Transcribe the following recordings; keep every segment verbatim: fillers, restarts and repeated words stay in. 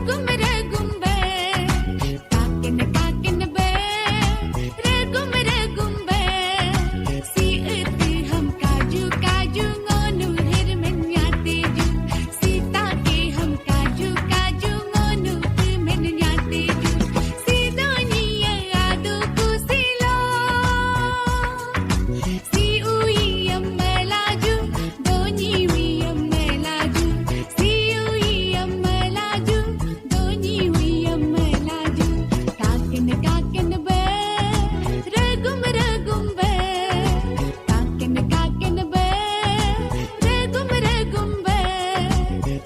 Gum re gum be, kakin kakin be, re gum re gum be. Si iti ham kaju kaju ngonu hir men nyate ju. Sita ke ham kaju kaju ngonu hir men nyate ju. Si doni ya adu kusilo. Si uwi ya melaju, doni wi ya melaju. Si uwi ya melaju, doni wi ya melaju. Kakin kakin be, ragum ragum be. Kakin kakin be, ragum ragum be.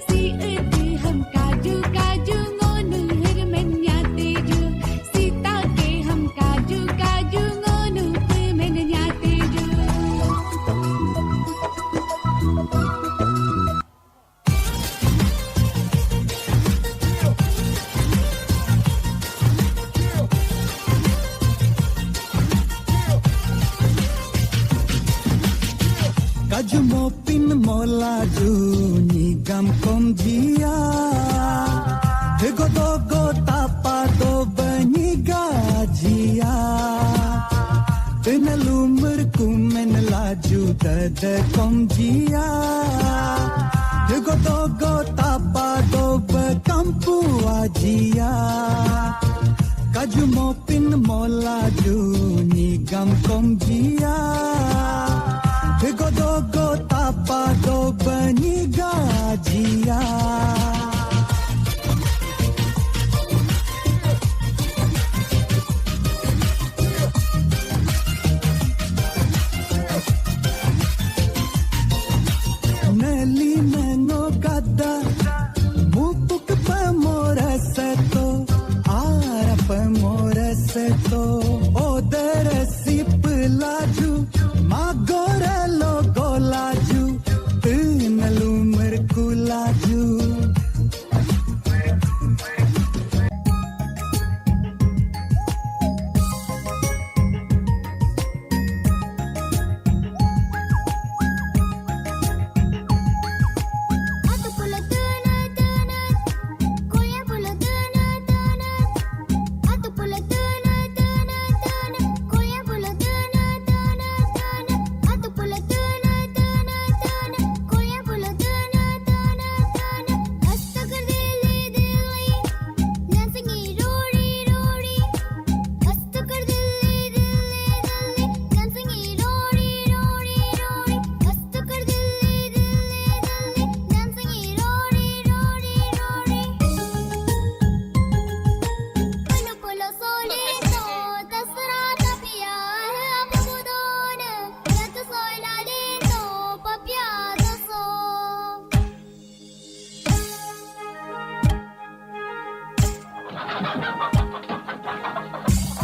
Si iti ham kaju kaju ngonu hir men nyate ju. Sita ke ham kaju kaju ngonu hir men nyate ju. Kaju mopin molaju ni gam kom jia. Hego dogo tapa do bani gajia. Tena lumur kumen laju dada kom jia. Hego dogo tapa do be kampu ajia. Kaju mo pin mola ju ni gam kom jia. Hego dogo tapa do bani gajia. Nali nango kada mupuk pamora seto, ara pamora seto, odere sip laju, magora logo laju, tena lumur kulaju.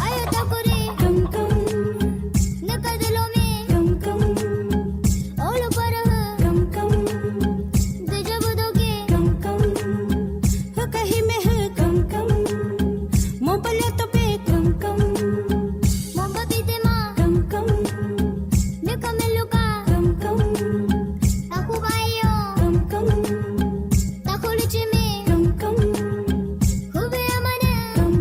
Ayo takuri. Kam kam. Neka dulome. Kam kam. Olo paraha. Kam kam. Deja bodoke. Kam kam. Haka hime he. Kam kam. Mompalya tope. Kam kam. Mombati tema. Kam kam. Neka meluka. Kam kam. Aku bayo. Kam kam. Takuli chimi. Kam kam. Hube amana. Kam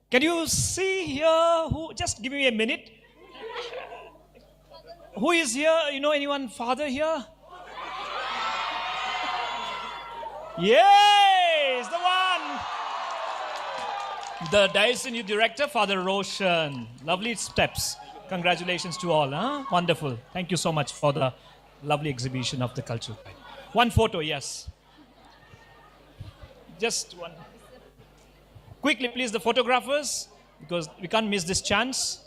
Can you see here who? Just give me a minute. Who is here? You know anyone father here? Yes, the one. The diocesan youth director, Father Roshan. Lovely steps. Congratulations to all, huh? Wonderful. Thank you so much for the lovely exhibition of the culture. One photo, yes. Just one. Quickly, please, the photographers, because we can't miss this chance.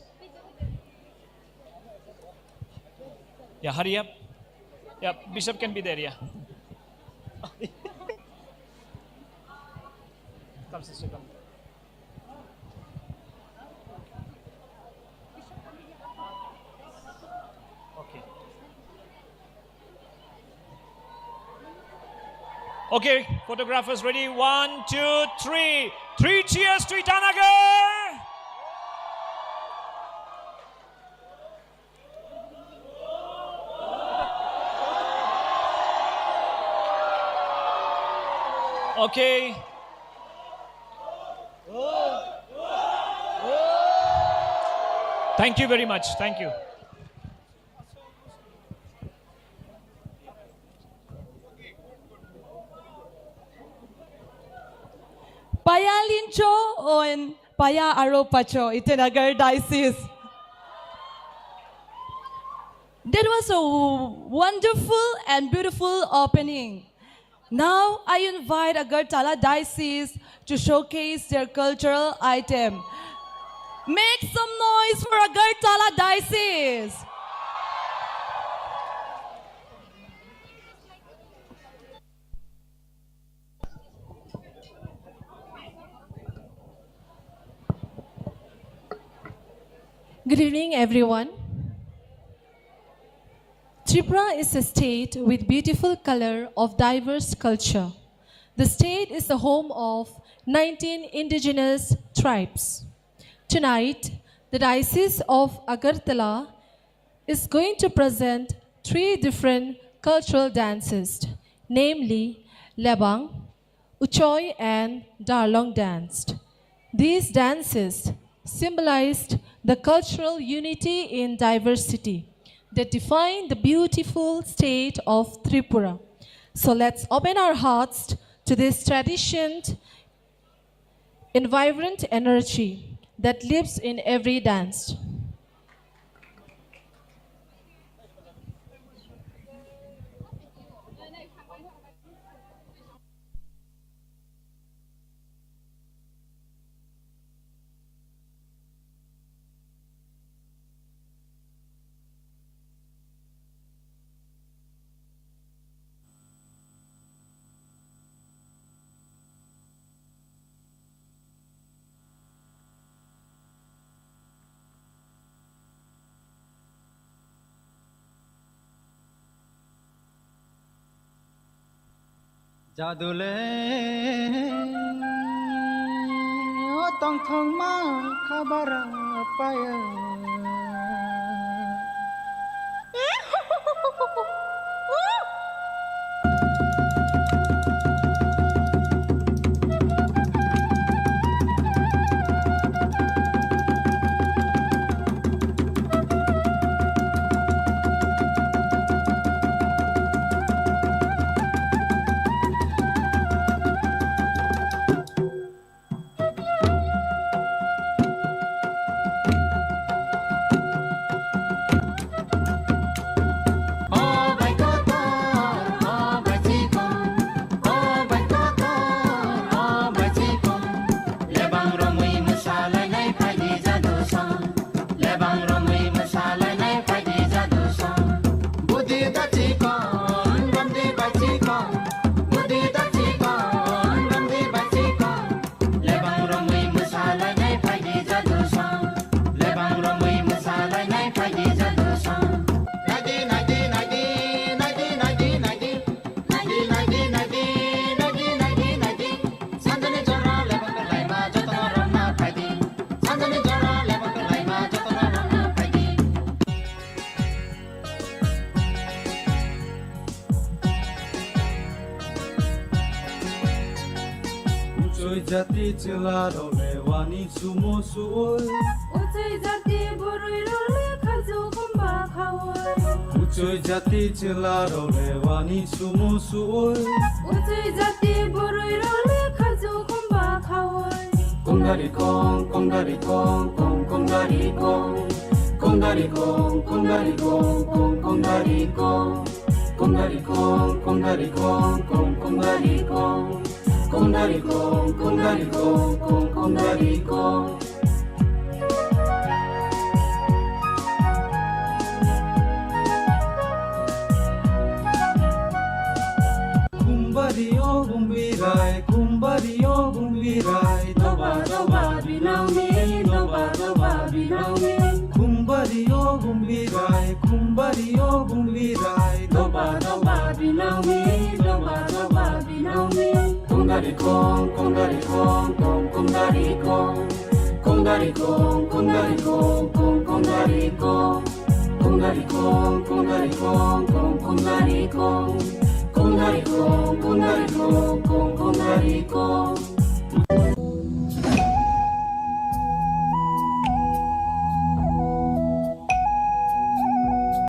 Yeah, hurry up. Yeah, Bishop can be there, yeah. Come, sister, come. Okay. Okay, photographers ready. One, two, three. Three cheers to Itanagar. Okay. Thank you very much. Thank you. Paya Lincho on Paya Aro Pacho, Itanagar Diocese. That was a w-, wonderful and beautiful opening. Now I invite Agartala Diocese to showcase their cultural item. Make some noise for Agartala Diocese. Good evening, everyone. Tripura is a state with beautiful color of diverse culture. The state is the home of nineteen indigenous tribes. Tonight, the Diocese of Agartala is going to present three different cultural dances, namely Lebang, Uchoi and Darlong dance. These dances symbolized the cultural unity in diversity that define the beautiful state of Tripura. So let's open our hearts to this tradition in vibrant energy that lives in every dance. Jadule o tongthokma khabar paya. Lebang romwi mwsalainai phaidi jadu song. Lebang romwi mwsalainai phaidi jadu song. Budi da chikon, romdi bai chikon. Budi da chikon, romdi bai chikon. Lebang romwi mwsalainai phaidi jadu song. Lebang romwi mwsalainai phaidi jadu song. Naidi, naidi, naidi, naidi, naidi, naidi. Naidi, naidi, naidi, naidi, naidi, naidi. Sanjani jora lebang kwlaima jotono romna phaidi. Sanjani jora lebang kwlaima jotono romna phaidi. Uchoi jati chwla rok le wa Ani sumo suoi. Uchui jati boroi role khaju khumba khaoi. Uchui jati chela role wani sumo suoi. Uchui jati boroi role khaju khumba khaoi. Kongdari kong, kongdari kong, kong kongdari kong. Kongdari kong, kongdari kong, kong kongdari kong. Kongdari kong, kongdari kong, kong kongdari kong. Kongdari kong, kongdari kong, kong kongdari kong. Khumbario bumbirai, khumbario bumbirai, doba doba binauni, doba doba binauni. Khumbario bumbirai, khumbario bumbirai, doba doba binauni, doba doba binauni. Kongdari kong, kongdari kong, kong kongdari kong. Kongdari kong, kongdari kong, kong kongdari kong. Kongdari kong, kongdari kong, kong kongdari kong. Kongdari kong, kongdari kong, kong kongdari kong.